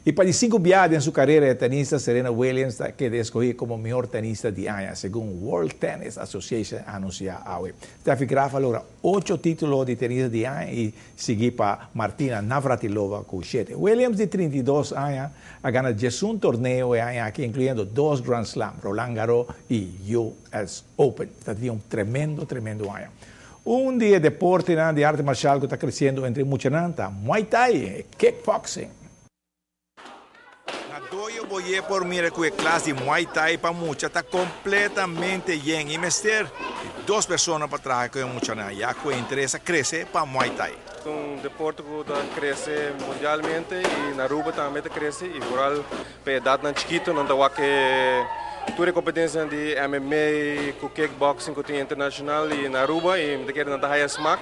Y pa di 5 biaha den su carera, e tenista Serena Williams a keda escogi como mihor tenista di aña, segun World Tennis Association a anuncia awe. Steffi Graf a logra 8 titulo di tenista di aña y sigui pa Martina Navratilova cu 7. Williams, di 32 aña, a gana 11 torneo e aña aki, incluyendo dos Grand Slam, Roland Garros y US Open. Ta un tremendo, tremendo aña. Un di e deporte di arte marcial cu ta creciendo entre muchanan ta Muay Thai, kickboxing. Na Dojo Boye por mira cu e klas di Muay Thai pa mucha ta completamente yen y mester dos persona pa traha cu mucha nan, ya cu interes a crece pa Muay Thai. Un deporte cu ta crece mundialmente y na Aruba tambe ta crece y vooral pa edad nan chikito nan ta wak tur competencia di MMA, cu kickboxing cu tin internacional y na Aruba y mi ta kere nan ta haya smaak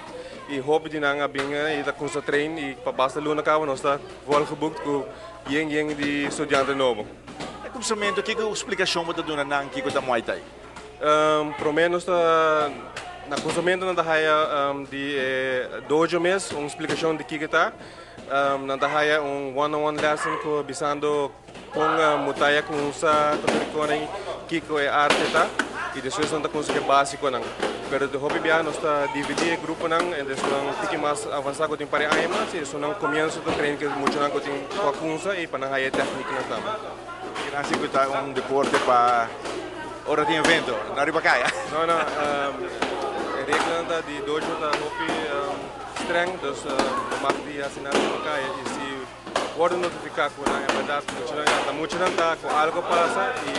y hopi di nan a bin y ta cuminsa train y pa basta luna caba nos ta vol geboekt cu yen yen di studiante nobo. E cuminsamento, kico explicacion bo ta duna nan kico ta Muay Thai? Por lo menos ta na cuminsamento nan ta haya di dojo mes un explicacion di kico ta. Nan ta haya un one-on-one lesson cu bisando con mutaya cu usa con kico e arte ta y despues nan ta consigue basico nan. Pero di hopi bia nos ta dividi e grupo nan en dus nan tiki mas avansa cu tin pare aña mas y so nan comienzo ta train cu mucho nan cu tin cu y pa nan haya techniek nan tambe. Gracias cu ta un deporte pa ora tin evento, no riba caya. No, regla ta di dojo ta hopi streng, dus no mag di asina riba caya y si wordo notifica cu nan en berdad mucho nan ta mucho nan ta cu algo pasa y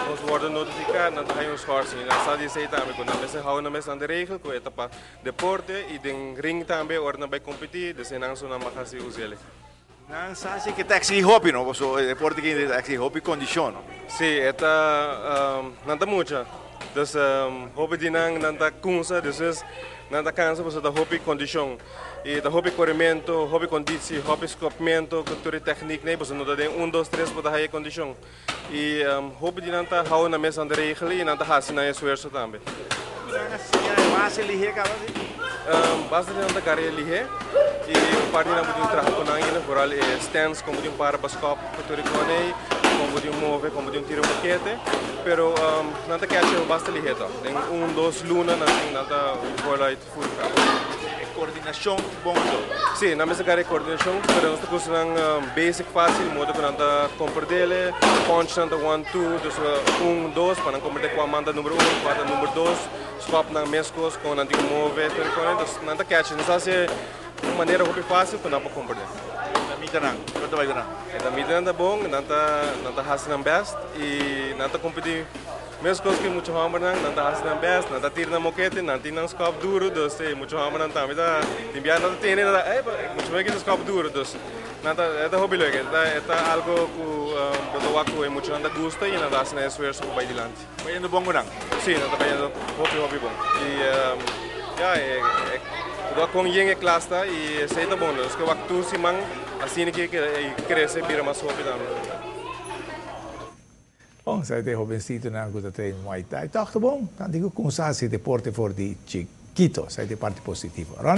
nos wordo notifica, nan ta haya un schorsing. Nan sa di esey tambe cu nan mester hou nan mes nan de regel cu e ta pa deporte y den ring tambe ora nan bay competi, dus nan so nan mag hasi usele. Nan sa si cu ta exigi hopi, no? So, deporte cu ta exigi hopi condicion, no? Si, e ta nan ta mucha. Dus hopi di nan nan ta cunsa, dus nan ta cansa pasobra ta hopi condicion. Y ta hopi corrimento, hopi conditie, hopi skopmento, cu tur e techniek nee, pasobra no ta den 1, 2, 3 bo ta haya condicion. Y hopi di nan ta hou nan mes aan de regel y nan ta hasi nan esfuerzo tambe. Base lihe caba si? Basta di nan ta gare lihe y un par di nan bo tin traha cu nan ainda, vooral e stance, como di un para pa skop cu tur e coney, como di un move, como di un tiro mokete, pero nan ta catch basta lihe toch. Den 1, 2 luna nan tin nan ta voluit full caba. E coordinacion bon anto? Si, nan mester gare coordinacion, pero nos ta cusa nan basic facil, modo cu nan ta comprendele, punch nan ta 1, 2, dus 1, 2, pa nan comprende cua man ta number 1, cua ta number 2, skop nan mescos, con nan tin cu move, tur e cosnan, dus nan ta catch, nos haci un manera hopi facil cu nan por comprende. E damita nan, con ta bay cu nan? E damita nan ta bon, nan ta haci nan best y nan ta competi mescos cu mucho homber nan, nan ta haci nan best, nan ta tira nan mokete, nan tin nan skop duro, dus mucho homber nan tambe ta, tin bia nan ta tene, nan ta, mucho mey kita skop duro, dus nan ta, e ta hopi leuk, e ta algo cu bo ta wak cu e mucho nan ta gusta y nan ta haci nan esfuerzo pa bay dilanti. Bayendo bon cu nan? Si, nan ta bayendo hopi hopi bon. Y ja, e con yen e klas ta y esey ta bon, dus cu wak tur siman asina cu e crece bira mas hopi tambe. Bon, esey ta hobencito nan cu ta train Muay Thai. Toch ta bon, nan tin cu cuminsa deporte for di chikito, esey ta parti positivo. Ronnie?